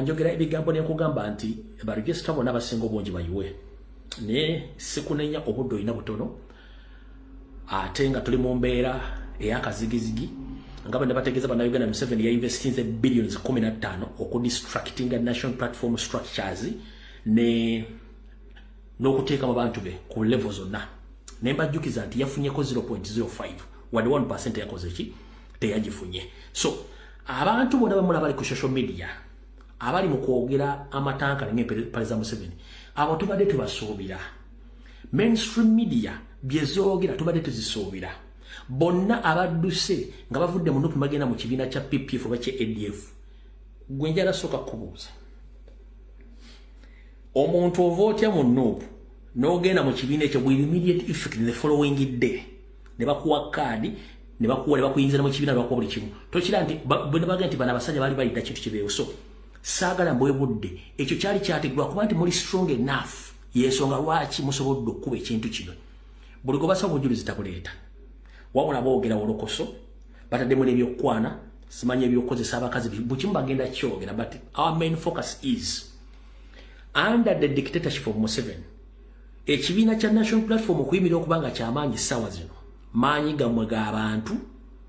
Njogera ebigambo nenkugamba nti ba registrar bonna abasinga obungi bayiwe, naye sikunenya, obudde olina butono, ate nga tuli mu mbeera eyakazigizigi. Nga bwe nabategeeza Bannayuganda, Museveni yainvestinze billions 15 okudistractinga National Platform structures ne n'okuteeka mu bantu be ku level zonna. Ne mbajjukiza nti yafunyeko 0.05, wadde 1 yakoze ki, teyagifunye. So abantu bonna bamulaba bali ku social media, abali mu kwogera amatanka ng'empale za Museveni, abo tubadde tubasuubira. Mainstream media byezoogera tubadde tuzisuubira. Bonna abadduse nga bavudde mu NUP bagenda mu kibiina kya PPF oba kya ADF, gwe njala sooka kubuuza, omuntu ova otya mu NUP n'ogenda mu kibiina ekyo with immediate effect in the following day, ne bakuwa kaadi, ne bakuwa, ne bakuyingiza mu kibiina, ne bakuwa buli kimu? Tokira nti bwe bagenda nti bano abasajja baali balidda kintu kibeewo. So saagala mbwe budde, ekyo kyali kyategerwa kuba nti muli strong enough, yensonga lwaki musobodde okkuba ekintu kino. Buli gwe basaba obujulizi tabuleeta, wabula boogera wolokoso, bataddemu n'ebyokwana, simanyi ebyokukozesa abakazi, bukimu bagenda kyogera. But our main focus is under the dictatorship of Museveni, ekibiina kya National Platform okuyimirira okuba nga kyamaanyi essaawa zino, maanyi gammwe g'abantu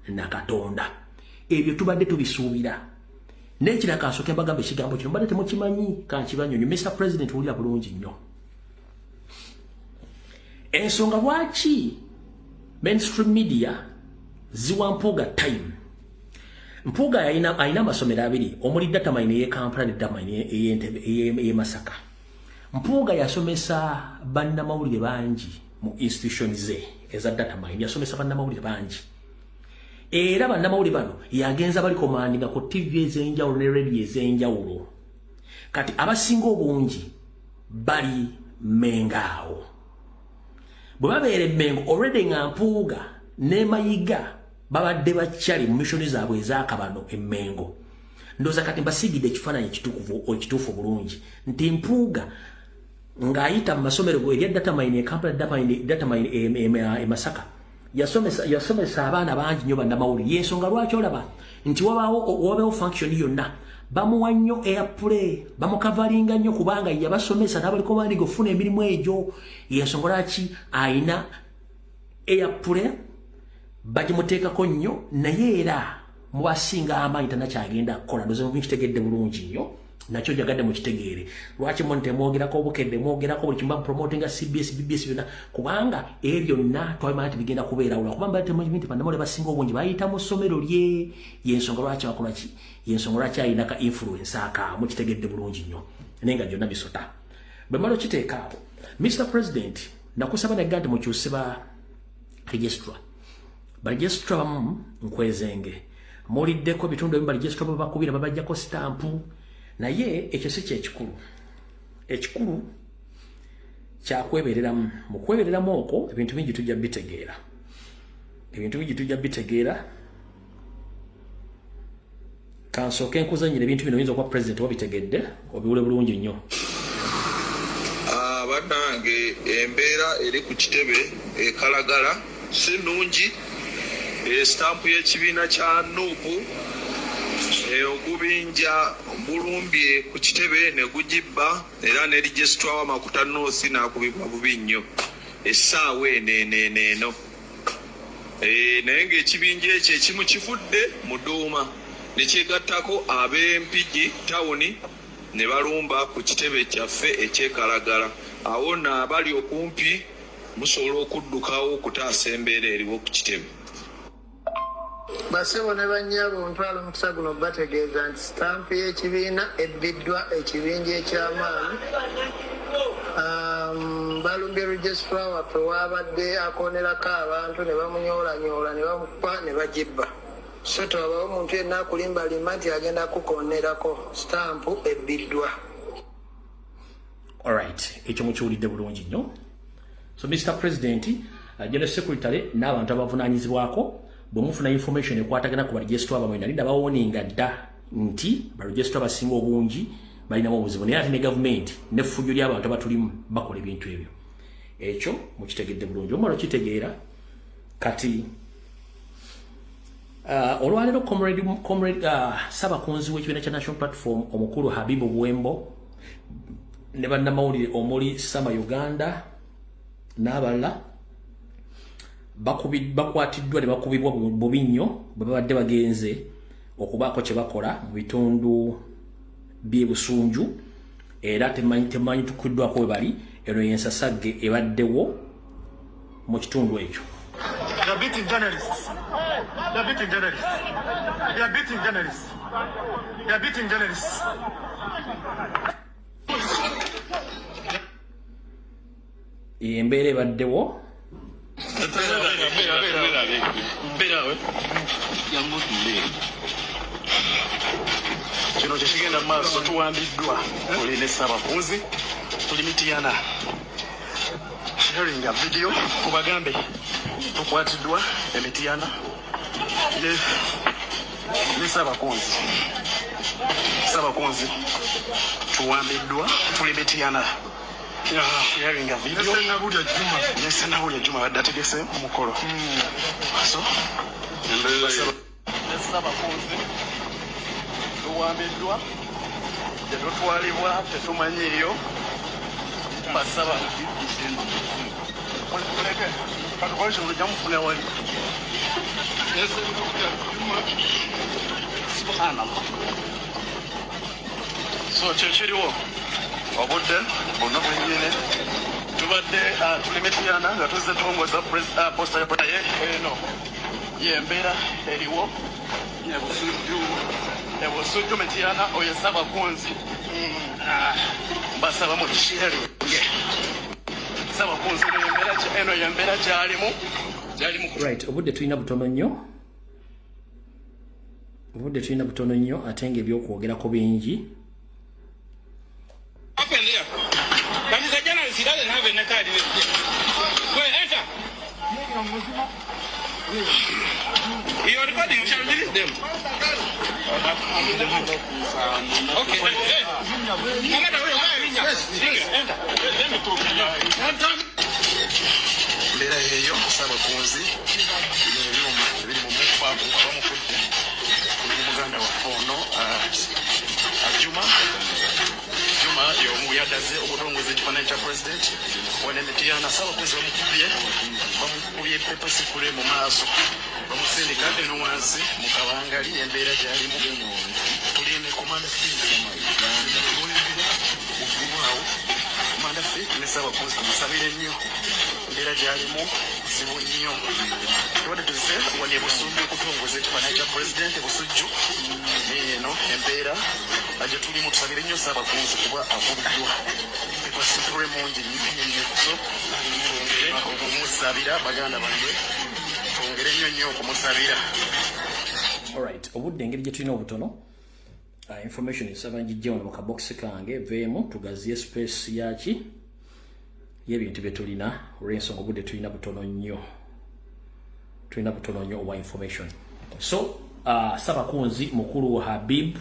na Katonda. Ebyo tubadde tubisuubira. N'ekirala, kansooke mbagamba ekigambo kino, mbadde temukimanyi, kankibanyonyo. Mr President, wulira bulungi nnyo ensonga lwaki mainstream media ziwa Mpuuga time. Mpuuga alina amasomero abiri, omuli Datamine ey'e Kampala ne Datamine ey'e Masaka. Mpuuga yasomesa bannamawulire bangi mu institution ze eza Datamine, yasomesa bannamawulire bangi, era bannamawulire bano yagenza bali commandinga ku TV ez'enjawulo ne radio ez'enjawulo. Kati abasinga obungi bali Mengaawo. Bwe babeera Emmengo already, nga Mpuuga ne Mayiga babadde bakyali mu mission zaabwe ezakabano Emmengo. Ndowooza kati mbasigidde ekifaananyi ekitukuvu, ekituufu bulungi, nti Mpuuga ng'ayita mu masomero erya Datamine e Kampala, Datamine e Masaka, yasomesa abaana bangi nnyo bannamawulire. Yensonga lwaki olaba nti wabaawo function yonna bamuwa nnyo airplay, bamukavalinga nnyo, kubanga yabasomesa n'abaliko bandiga okufuna emirimu egyo. Yensonga lwaki ayina airplay, bagimuteekako nnyo, naye era mubasinga amaanyi tanakyagenda kukola. Ndoze mukitegedde bulungi nnyo, nakyo njagadde mukitegeere lwaki mu ntemwogerako obukedde, mwogerako buli kimu, bapromotinga CBS, BBS, byonna, kubanga ebyo byonna twabimanya nti bigenda kubeerawo, lwakuba mbadde temumanyi nti bannamawulire basinga obungi bayita mu ssomero lye. Yensonga lwaki bakola ki, yensonga lwaki alina ka influence aka. Mukitegedde bulungi nnyo, naye nga byonna bisota. Bwe mala okiteeka awo, Mr President, nakusaba nagga nti mukyuse ba registrar. Ba registrar bamu nkwezenge muliddeko ebitundu ebimu, ba registrar babakubira, babajjako sitampu, naye ekyo si kyekikulu. Ekikulu kyakwebereramu. Mu kwebereramu okwo ebintu bingi tujja bitegeera, ebintu bingi tujja bitegeera. Kansooke nkuzanyira ebintu bino, oyinza okuba president wabitegedde, obiwule bulungi nnyo. Ah, bannange, embeera eri ku kitebe ekalagala si nnungi. Esitampu y'ekibiina kya NUP, ogubinja gulumbye ku kitebe ne gugibba, era ne registrar wa Makuta North n'akubibwa bubi nnyo essaawa eno eno eno eno. Naye ng'ekibinja ekyo ekimu kivudde mu Duuma ne kyegattako ab'Empigi tawuni ne balumba ku kitebe kyaffe ekyekalagala. Awo nno abali okumpi musobola okuddukawo okutaasa embeera eriwo ku kitebe. Basebo ne bannyabo, ntwala omukisa guno bategeeza nti sitampu y'ekibiina ebbiddwa ekibinja eky'amaanyi. Balumbye registrar waffe waabadde akonerako abantu, ne bamunyoolanyoola, ne bamukuba, ne bagibba. So tewabawo omuntu yenna akulimbalimba nti agenda kukonerako, sitampu ebbiddwa. Alright, ekyo mukiwulidde bulungi nnyo. So Mr President, General Secretary n'abantu abavunaanyizibwako, bwe mufuna information ekwatagana ku ba registrar bamwe, nali nabawoninga dda nti ba registrar basinga obungi balinamu obuzibu, naye ate ne gavumenti n'effujjo ly'abantu abatulimu bakola ebintu ebyo. Ekyo mukitegedde bulungi, omala okitegeera. Kati Olwaleero comrade ssabakunzi w'ekibiina kya National Platform omukulu Habibu Buwembo ne bannamawulire omuli Sama Uganda n'abalala bakwatiddwa ne bakubibwa bubi nnyo bwe babadde bagenze okubaako kye bakola mu bitundu by'e Busunju, era temanyi tukuddwako we bali. Eno y'ensasagge ebaddewo mu kitundu ekyo. They are beating journalists. They are beating journalists. They are beating journalists. They are beating journalists. Embeera ebaddewo. Kino kyekigenda mu maaso, tuwambiddwa, tuli ne Ssabakunzi, tuli Mityana. Sharing a video kubagambe tukwatiddwa e Mityana ne Ssabakunzi. Ssabakunzi tuwambiddwa, tuli Mityana. Sharing a video. Ne Ssenabulya Juma badde ategese omukolo. So ne Ssabakunzi tuwambiddwa, tetutwalibwa, tetumanyiiyo. Basaba muleke katukole kino, tujja mufuna wali. Subhanallah. So kyekiriwo obudde buno bwennyini tubadde tuli Mityana nga tuzze tutongoza poster ya, naye eno yembeera eriwo Ebusujju, Ebusujju, Mityana. Oyo Ssabakunzi, mbasaba mukisharinge. Ssabakunzi eno yembeera gyalimu gyalimu. Right, obudde tulina butono nnyo, obudde tulina butono nnyo, ate nga ebyokwogerako bingi. Happened here? But he's a journalist, he doesn't have any card. Wait, enter. You're recording, we shall release them. Okay, hey. Commander, wait, wait, wait. Enter. Let me talk. Enter. Mbeera eyo, Ssabakunzi, bino ebyuma ebiri mu mufaako bamukudde. Tuli muganda waffe ono Juma. Juma y'omu yaddaze okutongoza ekifaananyi kya president wano e Mityana. Ssabakunzi bamukubye pepper spray mu maaso, bamusindika eno wansi mu kabangali. Embeera gyalimu, tuli ne Commander awo, Commander Fi ne Ssabakunzi. Tumusabire nnyo, embeera gyalimu zibu nnyo. Tubadde tuzze wano e Busujju okutongoza ekifaananyi kya president e Busujju, eno embeera gye tulimu. Tusabire nnyo Ssabakunzi kuba akubiddwa pepper spray mungi nnyo nnyo. So twongere okumusabira, baganda bange, twongere nnyo nnyo okumusabira. Alright, obudde engeri gye tulina obutono, information nsaba njijje wano mu kabokisi kange veemu tugaziye space yaki y'ebintu bye tulina, olw'ensonga obudde tulina butono nnyo, tulina butono nnyo obwa information. So Ssabakunzi mukulu Habib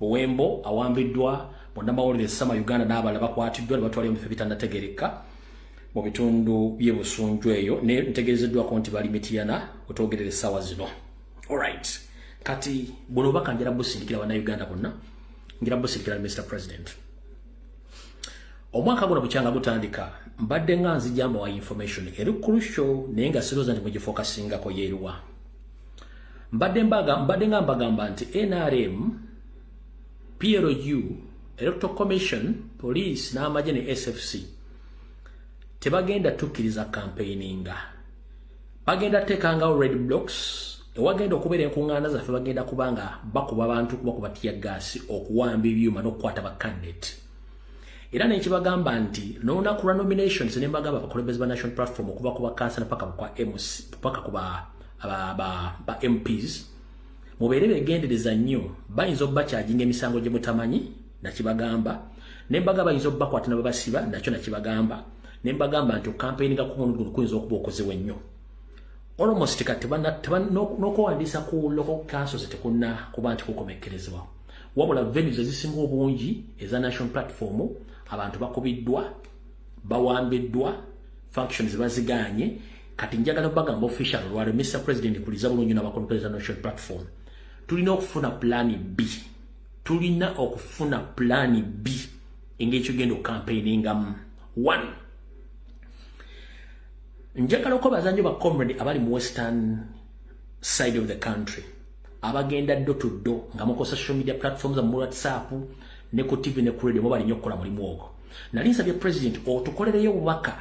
Buwembo awambiddwa, munnamawulire Sama Uganda n'abalala bakwatiddwa ne batwala mu bifo bitannategereka mu bitundu by'e Busunju eyo, ne ntegeezeddwako nti bali Mityana wetwogerera essaawa zino. Alright, kati buno obubaka njala busindikira bannayuganda bonna, njala busindikira Mr President. Omwaka guno bukyanga gutandika mbadde nga nzija mbawa information eri crucial, naye nga sirowooza nti mugifocusingako. Yeeruwa? Mbadde nga mbagamba nti NRM, PLU, Electoral Commission, police n'amagye ne SFC tebagenda tukkiriza campaigninga. Bagenda teekangawo road blocks ewagenda okubeera enkuŋŋaana zaffe, bagenda kubanga bakuba abantu, kubakuba teargas, okuwamba ebyuma n'okukwata ba candidate. Era nekibagamba nti n'olunaku lwa nominations ne mbagamba abakulembeze ba National Platform okuva ku bakansala paka kwa MC paka ku ba MPs mubeere begendereza nnyo, bayinza obbacharginga emisango gye mutamanyi. Nakibagamba ne mbaga bayinza obbakwata ne babasiba, nakyo nakibagamba. Ne mbagamba nti okucampaigninga ku mulundi guno kuyinza okuba okuzibu ennyo. Almost kati n'okuwandiisa ku local councils tekunna kuba nti kukomekkerezebwa, wabula venues ezisinga obungi eza National Platform abantu bakubiddwa, bawambiddwa, functions bazigaanye. Kati njagala bagamba official olwaleero, Mr President, kuliza bulungi n'abakompeza national platform, tulina okufuna plan B, tulina okufuna plan B engeri kyogenda okucampaigningamu. One, njagala okwebaza nnyo bacomrade abali mu western side of the country abagenda door to door nga mukozesa social media platforms, mu WhatsApp ne ku TV ne ku radio. Mubali nnyo okukola mulimu ogwo. Nali nsabye President otukolereyo obubaka,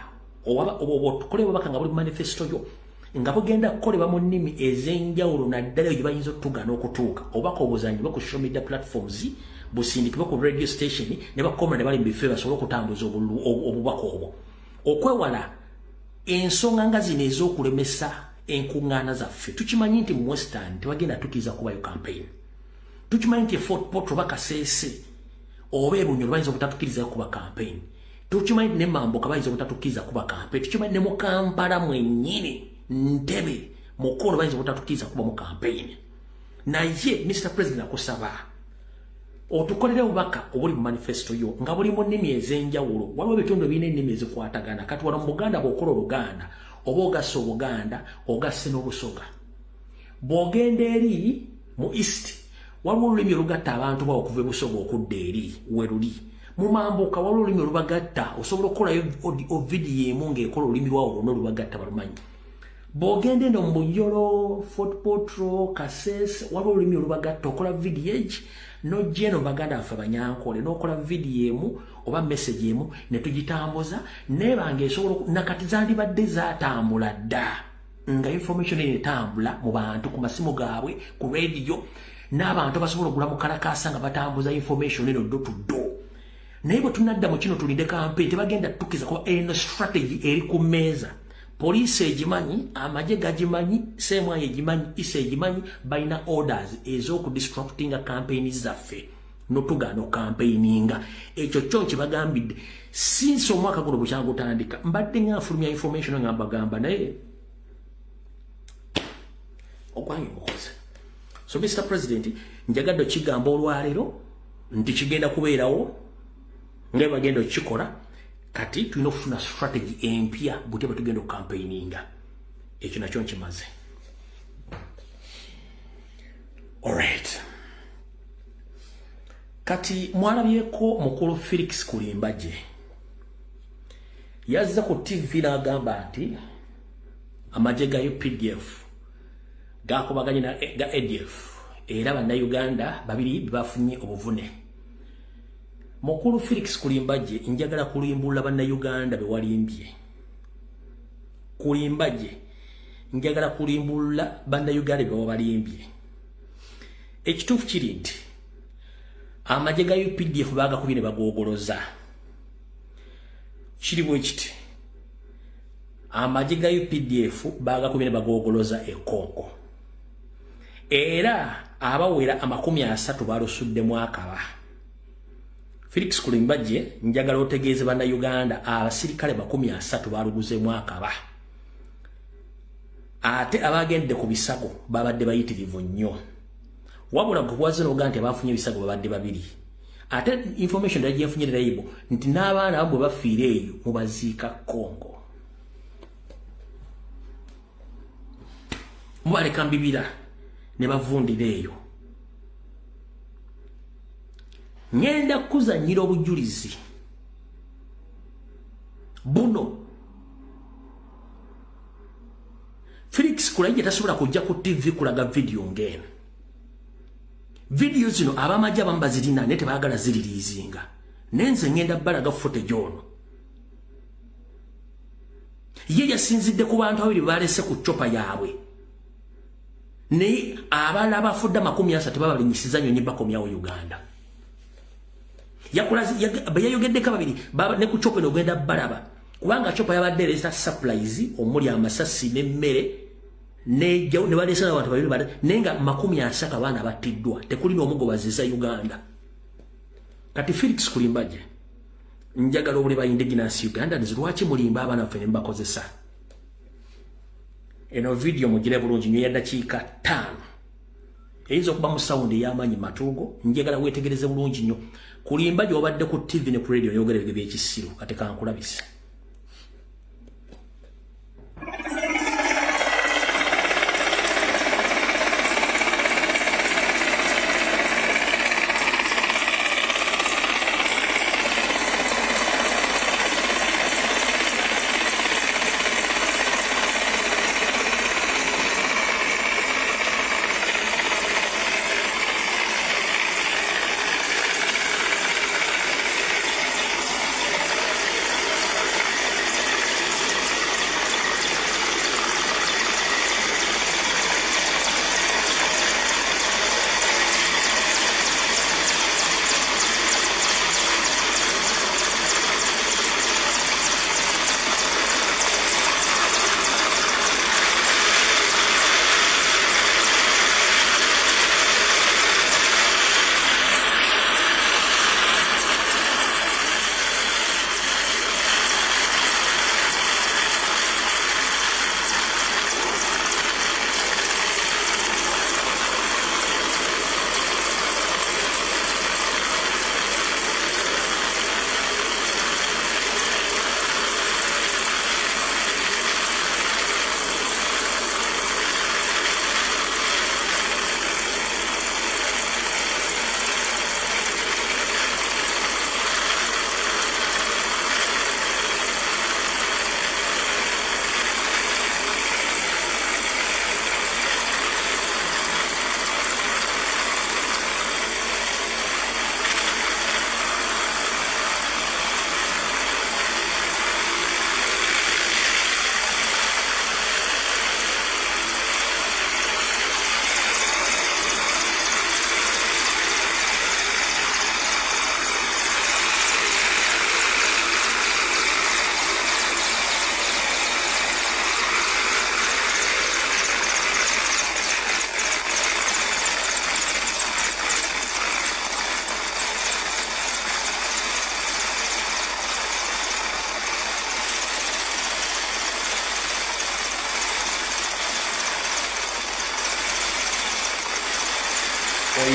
oba otukolereyo obubaka nga buli manifesto yo nga bugenda kukolebwa mu nnimi ez'enjawulo, naddala eyo gye bayinza otugaana okutuuka. Obubaka obuzanyibwe ku social media platforms, busindikibwe ku radio station ne bacomrade bali mu bifo basobole okutambuza obubaka obwo, okwewala ensonga nga zino ez'okulemesa enkuŋŋaana zaffe. Tukimanyi nti mu western tebagenda tukkiriza kubayo campaign. Tukimanyi nti Fort Portal oba Kaseese oba eBunyoro bayinza obutatukkiriza kuba campaign. Tukimanyi nti ne Mamboka bayinza obutatukkiriza kuba campaign. Tukimanyi ne mu Kampala mwennyini, Ntebe, Mukono, bayinza obutatukkiriza kuba mu campaign. Naye Mr President, akusaba otukolere obubaka obuli mu manifesto yo nga buli mu nnimi ez'enjawulo. Waliwo ebitundu ebirina ennimi ezikwatagana. Kati wano mu Buganda, bw'okola Oluganda oba ogasse Obuganda, ogasse n'Obusoga. Bw'ogenda eri mu east, waliwo olulimi olugatta abantu bawo okuva eBusoga okudda eri we luli. Mu Mambuka waliwo olulimi olubagatta. Osobola okukolayo vidiyo emu ng'ekola olulimi lwawo lwonna olubagatta, balumanyi. Bw'ogenda eno mu Bunyoro, Fort Portal, Kasese, waliwo olulimi olubagatta, okola vidiyo egi. Nojja eno baganda baffe Abanyankole, n'okola vidiyo emu oba message emu ne tugitambuza nebanga esobola. Nakati zandibadde zatambula dda, nga information eno etambula mu bantu ku masimu gaabwe, ku radio, n'abantu basobola okugula mu kalakasa nga batambuza information eno door to door. Naye bwe tunadda mu kino, tulinde campaign, tebagenda tukiza, kuba eno strategy eri ku mmeeza. Poliisi egimanyi, amagye gagimanyi, semwayi egimanyi, isa egimanyi. Balina orders ez'okudisruptinga campaign zaffe notugaana ocampaigninga. Ekyo kyo nkibagambidde since omwaka guno bukyagutandika. Mbadde nga nfulumya information nga mbagamba, naye ogwange mukoze. So Mr President, njagadde okigamba olwaleero nti kigenda kubeerawo nga bagenda okukikola. Kati tulina okufuna strategy empya butya bwe tugenda okucampaigninga. Ekyo nakyo nkimaze. Alright, kati mwalabyeko mukulu Felix Kulimbaje yazza ku TV n'agamba nti amagye ga UPDF gakubaganye ga ADF, era Bannayuganda babiri bafunye obuvune. Mukulu Felix Kulimbaje, njagala kulimbulula Bannayuganda be walimbye. Kulimbaje, njagala kulimbulula Bannayuganda be wabalimbye. Ekituufu kiri nti amagye ga UPDF bagakubye ne bagogoloza. Kiri bwe kiti: amagye ga UPDF bagakubye ne bagogoloza e Congo, era abawera 30 balusuddemu akaba. Felix Kulimbaje, njagala otegeeze Bannayuganda, abasirikale 30 baluguzemu akaba, ate abagendde ku bisago babadde bayitirivu nnyo. Wabula gwe noga nti abafunye ebisago babadde babiri, ate information ddala gyenfunye reliable nti n'abaana abo bwe bafiira eyo mubaziika Congo, mubaleka mbibira ne bavundira eyo. Ŋŋenda kuzannyira obujulizi buno. Felix Kulaije tasobola kujja ku TV kulaga vidiyo ng'eno. Vidiyo zino abamagye abamu bazirina, naye tebaagala ziririizinga, naye nze ŋŋenda balaga footage ono. Ye yasinzidde ku bantu babiri balese ku chopper yaabwe, naye abalala bafudde 30 babalinyisiza nyonyi bakomyawo Uganda. Yayogeddeko babiri ne ku chopper nogenda balaba, kubanga chopper yabadde ereeta supplies omuli amasasi n'emmere, ne baleesa n'abantu babiri, naye nga 30 abaana battiddwa, tekuli n'omugobaziza Uganda. Kati Felix Kulimbaje, njagala obule ba indigenous Ugandans, lwaki mulimba abaana baffe ne mubakozesa? Eno vidiyo mugire bulungi nnyo, ya ddakiika 5, eyinza okuba mu sound ey'amaanyi matuugo. Njagala weetegereze bulungi nnyo. Kulimba gy'obadde ku TV ne ku radio yogera ebyo by'ekisiru. Kati kankulabise.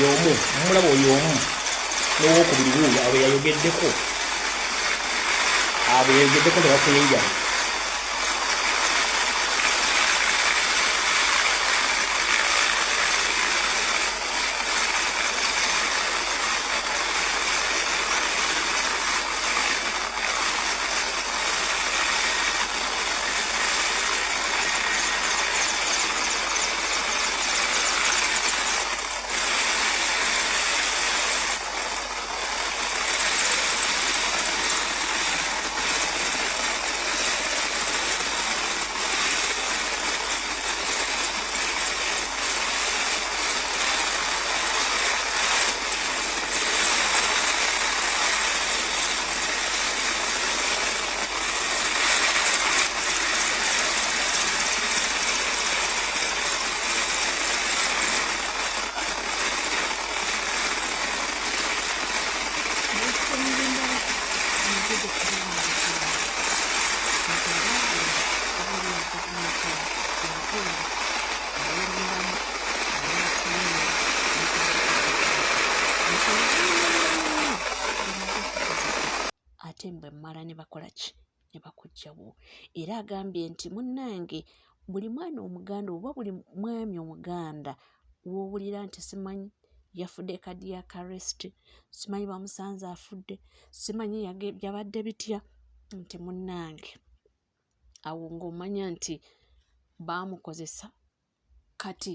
Y'omu mumulaba oyo omu n'owokubiri wuuyo, abo yayogeddeko, abo yayogeddeko tebafunye njala. Ate mbwe mmala ne bakola ki? Ne bakuggyawo. Era agambye nti munnange, buli mwana Omuganda oba buli mwami Omuganda w'owulira nti simanyi yafudde cardiac arrest, simanyi bamusanze afudde, simanyi yabadde bitya, nti munnange awo ng'omanya nti baamukozesa, kati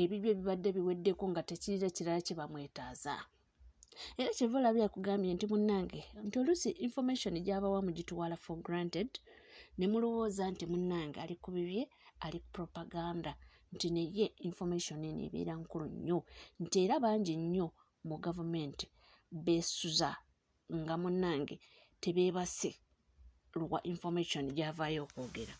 ebibyo bibadde biweddeko nga tekirira kirala kye bamwetaaza. Era kyeva olabye akugambye nti munnange nti oluusi information gy'abawa mugitwala for granted ne mulowooza nti munnange ali ku bibye, ali ku propaganda, nti naye information eno ebeera nkulu nnyo, nti era bangi nnyo mu gavumenti beesuza nga munnange tebeebase lwa information gy'avaayo okwogera.